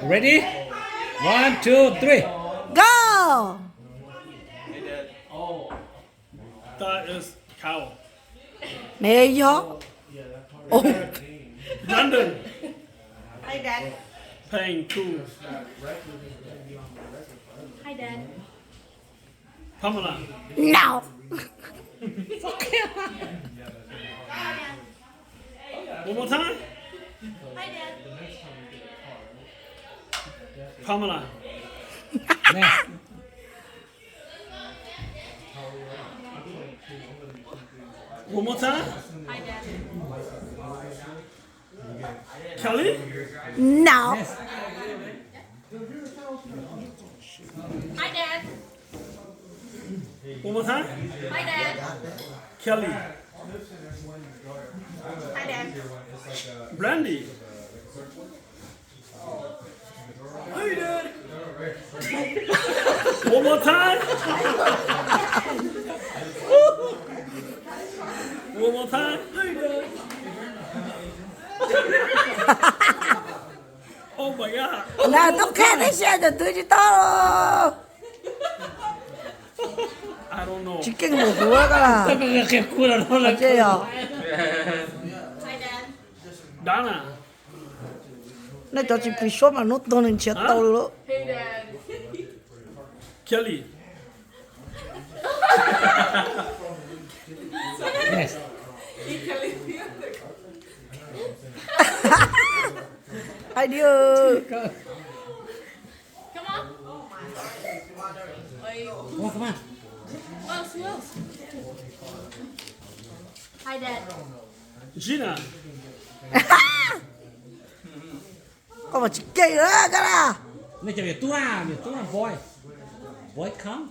Ready? One, two, three. Go! That is cow. 没有。哦。 Brandon. Hi, Dad. Paying two. Hi, Dad. Pamela. No. One more time. Pamela. One more time. Kelly. No. Hi, Dad. One more time. Hi, Dad. Kelly. Hi, Dad. Brandy. Hi, Dad. One more time. One more time. Hi, Dad. Oh my God. Ntawm tub qhe tib si cov twv tsis tau. I don't know. Tsis keej npaum kuv koj las. Ces yog. Dana. Nej cov tsis phim suab mas hnub tuag nws nrhiav tau lawm. Kelly. Ai Dios. Come on. Come on, come on. Who else? Hi, Dad. Gina. Koj mas tsis keej lawm koj na. Nej cov niam tub na, niam tub na, boy. Boy, come.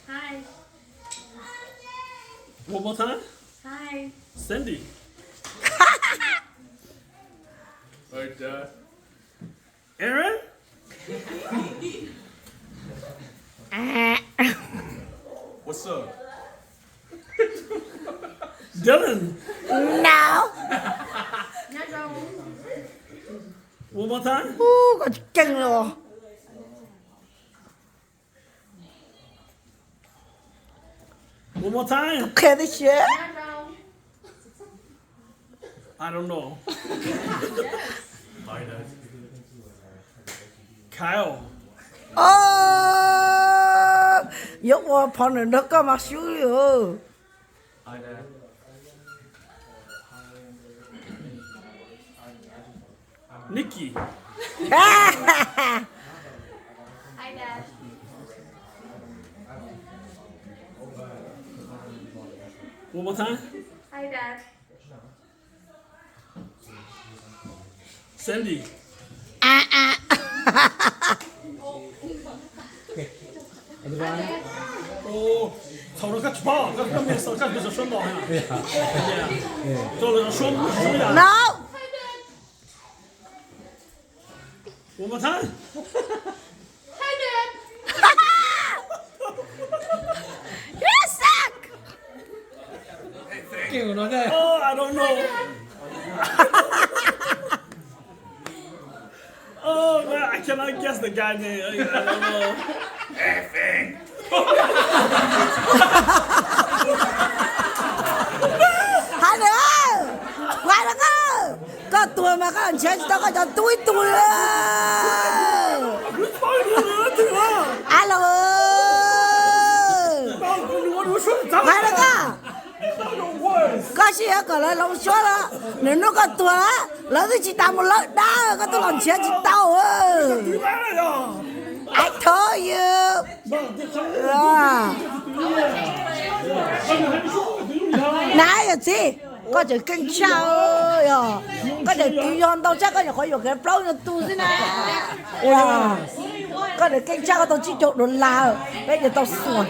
Hi. One more time. Hi. Cindy. Hi, Dad. Aaron? What's up? Dylan? No. One more time? Ub, koj tsis keej los. One more time. Qhia tib si. I don't know. Kyle. Yuav ua phov nrog koj mas swb li os. Nikki. Hi, Dad. One more time. Hi, Dad. Sandy. Thaum no koj tsis paub, koj tsis paub, koj tsis paub suab ntau. Rau lawv suab, suab yam. No. One more time. Hi, Dad. You suck. Oh, I don't know. Oh, man, I cannot guess the guy name. I don't know. Hey, Finn. Hais lawm, hais lawm koj. Koj tuag mas koj nrhiav tsis tau koj cov tub ib tug li. Aws los, hais lawm koj. Koj sib yuav kom lawv hloov suab los, nws hnub koj tuag lawm, lawv twb tsis tas mus lawv dab, koj twb los nrhiav tsis tau. I told you. Na yog txiv, koj tseem keej tshaj, yog koj tseem twv yog ntau tshaj, koj nyuam qhuav yuam kev plaub nyuag tug xwb na. Koj tseem keej tshaj, koj tau tsib caug dollar, peb ces tau xuas.